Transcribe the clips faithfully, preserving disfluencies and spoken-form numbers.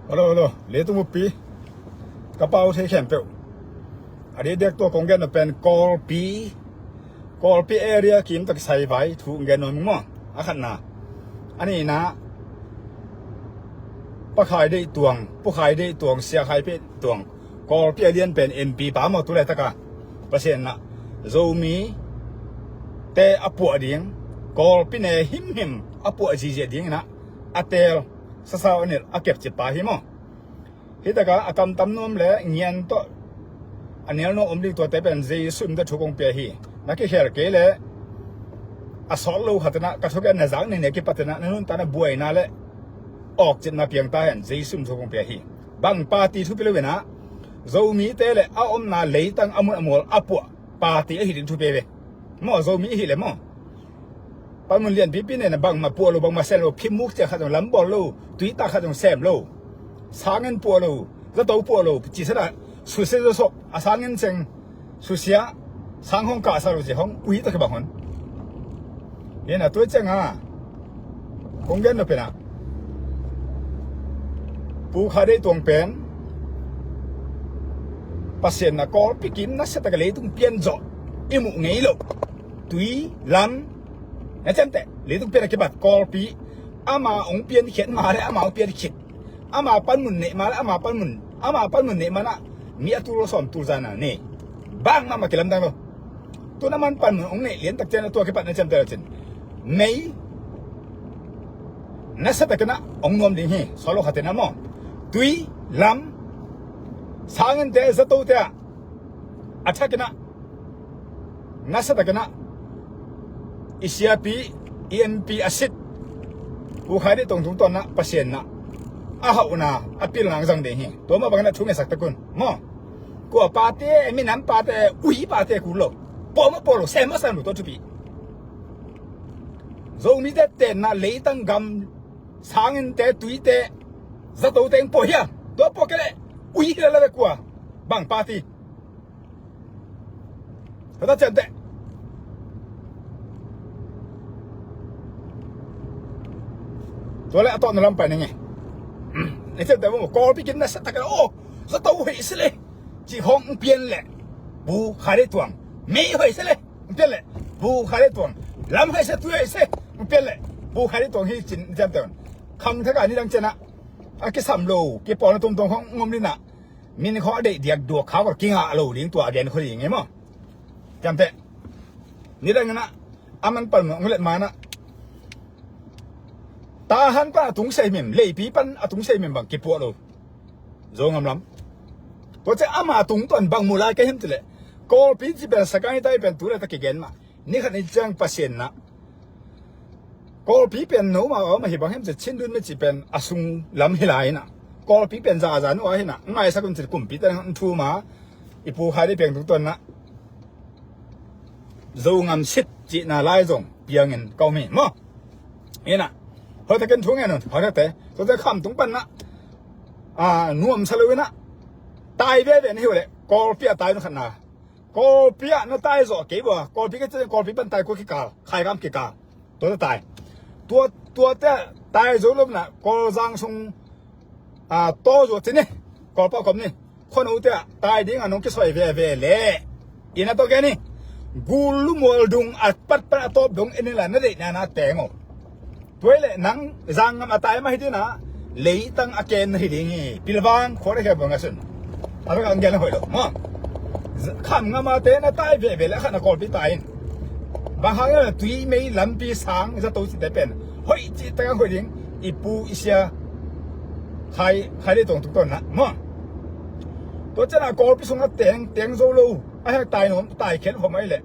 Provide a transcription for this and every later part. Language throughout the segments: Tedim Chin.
Hello, hello. Leitung buppi ka pau thei khempeuh, a diakdiak tua kong gen nop pen Kawlpi, Kawlpi area kim tak sai vai thu kong gen nop maw. A khatna, a nihna, Pa Khai Deih Tuang, Pu Khai Deih Tuang, Sia Khai Deih Tuang, Kawlpi a lian pen M P pa maw, tu laitaka Pasian in ah Zomi te a puah ding, Kawlpi ne himhim a puah zizia dingin ah a teel, sasau a nilh, a kepcip pa hi maw. Hi taka a kamtam nuam le ngian tawh a nial nuam om ding tuate pen Jesu min tawh thu kong pia hi. Na kikhel kei le a sawt lo khat in ah ka thugen na zak ni ne kipat in ah na nuntakna buaina le awkcipna piang ta hen. Jesu min thu kong pia hi. Bang party thupi lo in ah, Zomite le a omna leitang a mun a mual a puah party ahi ding thupi ve. Maw, Zomi ahi le maw, panmun lianpipi nei na bangmah puah lo, bangmah sem lo, phimuk cia khat zong lam bawl lo, tuita khat zong sem lo, sangin puah lo, zato puah lo, ci sa dah, susia zawsop, a sangin seng susia, sang hong kahsa lo ci hong ui ta kibang hon. Hi na, tua cianga kong gen nop pen ah, Pu Khai Deih Tuang pen Pasian in ah Kawlpi kim nasia taka leitung pian zawh i muh ngei lo. Tui, lam, na ciamteh, leitung pian a kibat Kawlpi, ama hong pian khiat ma le ama hong pian khit, ama panmun neih ma le ama panmun, ama panmun neih ma in ah mi a tul sawm tul za na nei. Bang mahmah kilamdang lo. Tu in ah aman panmun hong neih lian tak ciang a tua kipat na ciamteh lo cin, mei nasia takin ah hong nuam ding hi. Sawt lo khat in ah maw, tui, lam, sanginte, zatote ah a thakin ah nasia takin ah i siapi, i M P a sit Pu Khai Deih Tuang tungtawn ah Pasian in ah a hauhna, a pilna hong zang ding hi. Tua mah bangin ah thu ngetsak tak un maw. Kua pate, minam pate, ui pate kul lo, puah mah puah lo, sem mah sem lo, tua thupi. Zomite tenna leitang gam, sanginte, tuite, zatote hong puah hiam? Tua puah kei leh ui hi lel a ve kua, bang party. Ka ta ciamteh. Tua le a tawhna lam pai ning e. Na ciamteh maw, Kawlpi kim nasia takin ah, aw, zato hoih se le, ci khawng hong pian leh Pu Khai Deih Tuang. Mei hoih se le, hong pian leh Pu Khai Deih Tuang. Lam hoih se, tui hoih se, hong pian leh Pu Khai Deih Tuang hi cin, na ciamteh un. Khang thak a nidang ciang ah a kisam lo, kipawlna tuamtuam khawng hong om ding in ah, min khawng a deih diak duak kha kawh kingah lo ding, tua a gen khua ding e maw. Ciamteh. Nidang in ah aman panmun hong let ma in ah, Tahan pan a tung semim, Leipi pan a tung semim bang kipuah lo. Zongam lam. Tua ciang ama tungtawn bang mu lai ka hiam cih leh, Kawlpi cih pen Sagaing taing pen tu le ta kigen mah. Ni khat ni ciang Pasian in ah Kawlpi pen no mah a om ahi bang hiam cih leh Chindwin mi cih pen a sung lam hi lai in ah, Kawlpi pen zaza nuam hi in ah, ngaisak un cih kumpite in ah thu ma, i Pu Khai Deih Piang tungtawn in ah Zongam sit cihna lai zong piangin ka om hi maw. Hi in ah, hoih takin thu ngen un, hoih takte. Tua ciang Kham tung pan in ah, a, nuamsa lo in ah tai veve na hi uh leh, Kawlpi ah tai un khatna. Kawlpi ah na tai zawh kei uh a, Kawlpi ka cih, Kawlpi pan tai kua kikal, Khaigam kikal, tua na tai. Tua, tuate tai zo lo in ah, Kawlzang sung, a, taw zuat ci ni, Kawlpau kom ni, khuanote ah tai ding a nong kisoi veve leh, i na tawh gen ni, gul lumual dung a patpat a tawp dong en inla, na deihna na teng o. Tua hi leh nang zanggam a tai mah hi ding a, leitang a ken na hi ding hi. Pilvang khua na khia buang a sun, a bek a gen hoih lo maw. Kham ngam a te na tai veve leh, a khat na Kawlpi tai in. Bang hang hiam, tui, mei, lampi, sang, zato cihte pen hoih cih tak a hoih ding, i pu i sia Khai, Khai Deih Tuang tungtawn in ah maw. Tua ciang a Kawlpi sung a teng, teng zo lo, a hek tai nuam, tai khen khom ahi leh,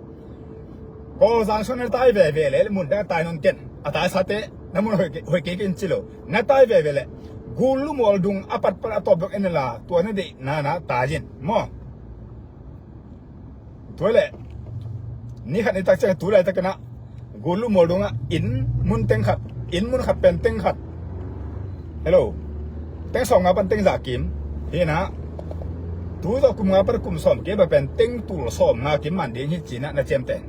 Kawlzang sung na tai veve leh, mun dang a tai nawn ken, a taisate na mun hoih kei, hoih kei ken ci lo, na tai veve leh, gul lumual dung a patpat a tawp dong en inla, tua na deihna na tai in maw. Tua hi leh ni khat ni tak ciang, tu laitakin ah gul lumual dung ah inn mun teng khat, inn mun khat pen teng khat, hello, teng sawmnga pan teng za kim hi in ah, tu tawh kum nga pan kum sawm kei bang pen teng tul sawmnga kim man ding hi ci in ah, na ciamteh.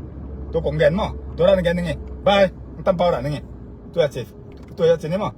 Tua kong gen maw, tua dan gen ning e. Bye. Tampau dan ning e. Tua ci, tua ci ni maw.